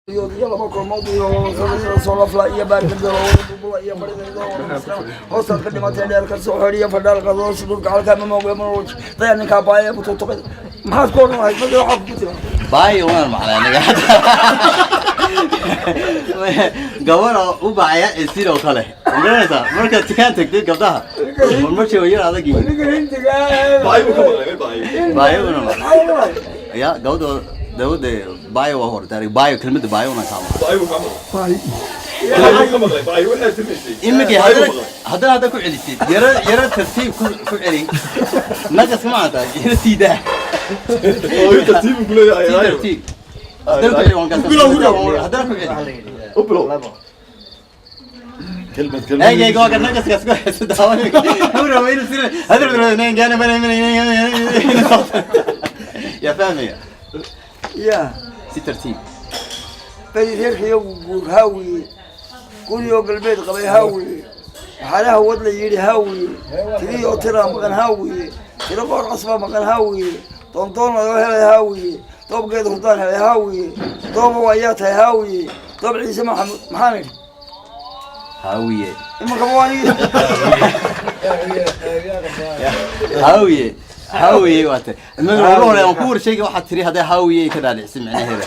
Iyo laba kulmood iyo solafla iyo baarkada bubula iyo baridayda hoostaad ka dhimatay dheer ka soo xidhiyo fadhaal qadoos dhulka halkaa mamog daya ninkaa baaya kututuqay. Maxaad ku odhan lahayd marka waxaa kugu tira? Baayo waan maqlay aniga. Gabadha u bacaya ee sidoo kale ma garanaysaa markaad tukaan tagtid, gabdhaha marmarkii waa yar adag yihiin. Ninka hindiga. Baayo ka maqlay, baayo. Baayo una maqlay. Maxaa odhan lahayd? Ya gabadha dawladda baayo waa hor taariikh baayo, kelmadda baayo una kaa maqlay. Baayo ka maqlay. Baayo ka maqlay. Baayo waxay samaysay. Imika haddana hadda ku celisid, yaro yaro tartiib ku celi, naqaska ma anta yaro siidaa. Oo tartiib ku leeyahay. Sii tartiib haddana ku celi, waan gasan haddana ku celi. U bilow. كلمة كلمة. Eeg eeg, waa kan naqaskaas ku hayso daawan hawra waa inuu sira hadar gaana bana yaa fahmaya. Ya. Si tartiib. Badi reerka iyagu guur haawiye, guriyoo galbeed qabay haawiye, waxaalaha wad la yidhi haawiye, tiriyoo tiraa maqan haawiye, tiro qoor casbaa maqan haawiye, doondoon laga helay haawiye, doobgeed hurdaan helay haawiye, doobow ayaa tahay haawiye, doob Ciise Maxamuud. Maxaan idhi? Haawiye. Imankaba waa anigi. Haawiye, haawiye waa tay. Iminka ugu hore aan ku warsheegay waxaad tiri hadday haawiye ka dhaadhicisay micnaheeda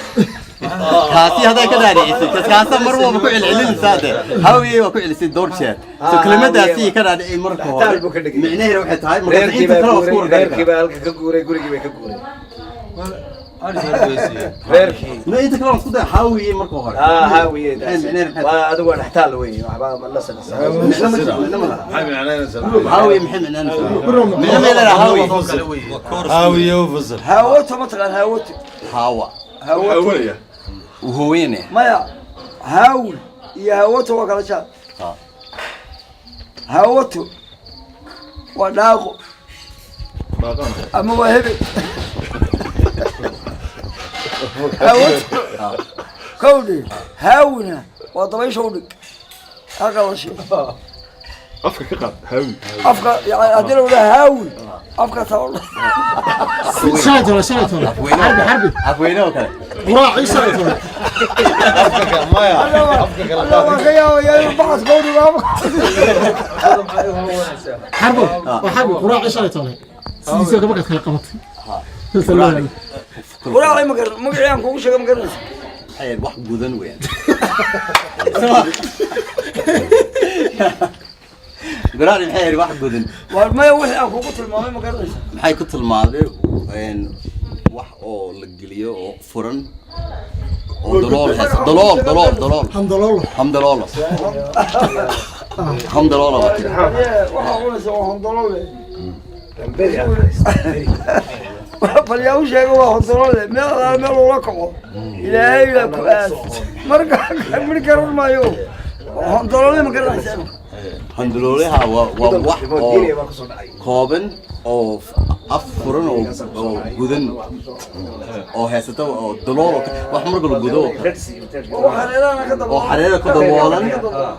kaasi, hadday ka dhaadhicisay kaasa mar walba ku celcelinaysaa de haawiye waa ku celisay dhowr jeer, so kelimadaasi ka dhaadhicay marka hore micnaheeda waxay tahay markaas Reerkii inta baa kale waa isku guuray. wargari Reerkii karaa. baa halka ka guuray, gurigii bay ka guuray reerkii. No, inta kale waan isku daya haawiye marka hore. Haa, haawiye. Maxay micnaheeda, maxay Waa adigu waa dhextaal wey, waxba ma nasanaysa. Micno ma jiro, micno ma laha. maxay معناها؟ Haawiye maxay micnaanaysaa? Micno ma leedahay haawiye? هاوية وفصل. Haawato ma taqaan haawato? Haawa. Haawato. Haawanaya. Uu hooyanaya. Maya, haawil iyo haawato waa kala jaad. Ha. Haawato waa dhaaqo. Dhaaqaan. Ama waa hebel haawato kawdhi, haawina waa dabaysha udhig halka la sheego. Afka ka qaad haawi. Afka yani haddii la wadhaa haawi afka taa. شنو شنو حربي حربي. Afweyne oo kale. قراعي شنو؟ maya. Alla waan ka yaabaya inuu baxas kawdhigo afka. حربي وحربي، قراعي شنو sidiisoo gabadha kala qabatay. Quraacay ma garan magacii aan kugu sheegay, ma garanaysa? Maxay wax gudan weeyaan garaari? Maxay ahayd wax gudan? Waar maya, wixii aan kugu tilmaamay ma garanaysa? Maxay ku tilmaamay? Wax oo la geliyo oo furan oo dalool haysa, dalool dalool dalool. Handaloolo. Hamdaloolo, hamdaloolo waa tiri. Waxaa cunaysa waa hondolole. Bal yaa u sheega waa hondolole, meel alaala meel ula kaco Ilaahay baa ku aas marka mid garan maayo. Hondolole ma garanaysa? Handaloolaha waa wax oo kooban oo af furan oo gudan oo haysata oo dalool oo wax marka la gudo oo kale. Oo xareerahana ka oo daboolan. Xareera ku daboolan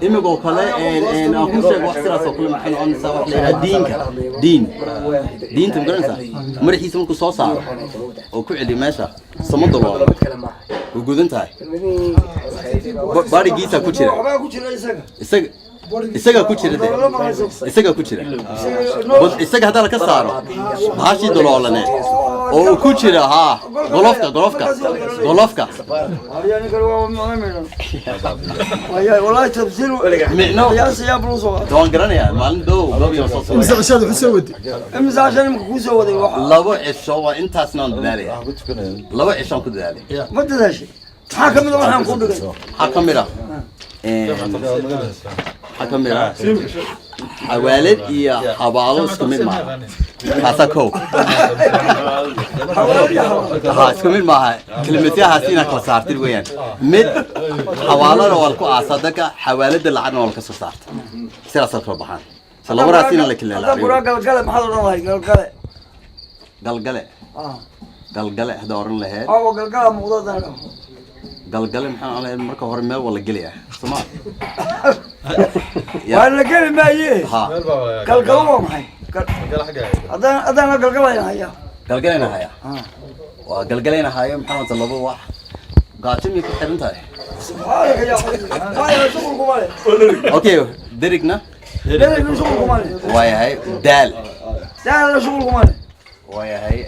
imigoo kale aan ku sheego wax sidaas oo kale maxay noqonaysaa? Wax la yidhaha diinka, diin, diinta ma garanaysaa? Madaxiisa markuu soo saaro oo ku celiyo meesha sama daloola, way gudan tahay, baadhigiisa ku jira. Waxbaa ku jira isaga. Isaga ku jira de, isaga ku jira. Isaga haddaa laka saaro bahashii daloolaneed oo uu ku jira, haa, golofka golofka golofka. Aryaa ninkan waa macno midhan wallahi, wallahi tafsiir. Micno. Qiyaas ayaa buu soo qaatay. Waan garanayaa maalin dhow gobiyo soo Imse socday. Cishaada wuxuu soo waday. Imise cashan imika kuu soo waday waxa? 2 cisho waa intaasna aan dadaalaya, 2 cisho aan ku dadaalay. Ma dadaashay? Maxaa kamid a waxaan kuu dhigay? Maxaa ka mid ah? Maxaa ka mid ah? Xawaalad iyo xabaalo isku mid maaha, kaasaa kow. Ha, isku mid maaha. Kelimadyahaas inaad kala saartid weeyaan. Mid xawaalada waa laku aasaa dadka, xawaalada lacagna waa laka soo saarta, sidaasaa kala baxaan. So labadaas inaan la kala Haddaan kuraa galgale maxaad odhan lahayd? Galgale. Galgale. Galgale hadda oran lahayd. Caawa galgala muuqdo haddaan dhaho. Galgale maxaan oran lahayd? Marka hore meel waa la gelayaa soma? Waa la geli maaye. Ha. Galgalo waa maxay? Haddaan la galgalayna hayaa. Galgalayna haya, waa galgalayna hayo. Maxaa wata laba wax Gaajo miyay ku xiran tahay? Subxaanaka yaa casiim, maya, shuqulku male. Okay, derigna? Derigna shuqulku male. Waayahay, daal? Daalna shuqulku male. Waayahay,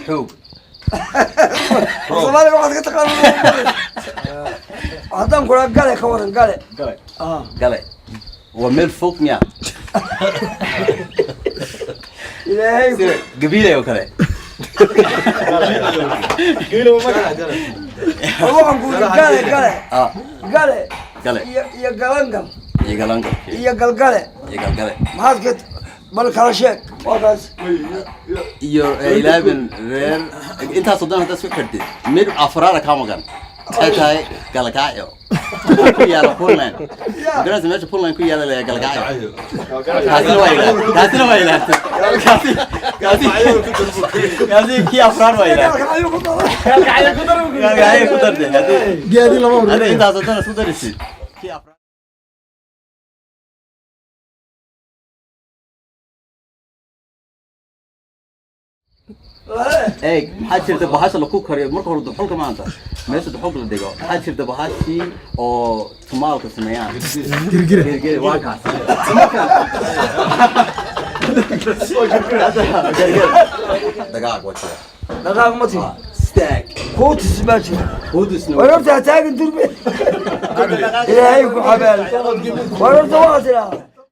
xoog? Soomaaliga waxaad ka taqaana haddaan kuraa gale, ka waran gale? Gale. Ah. Gale waa meel fog miya? Ilaahay ku Sida gabiilay oo kale. Waxaan ku yidhi gale, gale. Ah. Gale. Gale. Iyo galangal. Iyo galangal. Iyo galgale. Iyo galgale. Maxaad ka bal kala sheeg, waa kaas. Iyo 11 reer, intaasoo dhan haddaad isku xirtid, mid afraara kaa maqan, maxay tahay? Galakacyo ku yaala Puntland. Magaranaysa meesha Puntland ku yaala la Galakacyo? Kaasina waa ilaa, kaasina waa ilaa, kaasi kii afraar waa ilaa. Galkacyo ku daro. Galakacyo ku darde haddii Geedi lama haddii ururinaya. Intaasoo dhan isku darisid, kii afraar. Eeg, maxaa jirta bahasha laku kariyo marka hore duxulka maanta meesha duxulka la dhigo? Maxaa jirta bahashii oo tumaalka sameeyaan? Girgira. Girgira, waa kaas. Girgira. Dagaag waa jira. Dhaqaaq ma tiri. Staag. Kuutis baa jira. Hudusna. War horta ha taagin durbe, Ilaahay ku xabaal. War horta waa tiraa.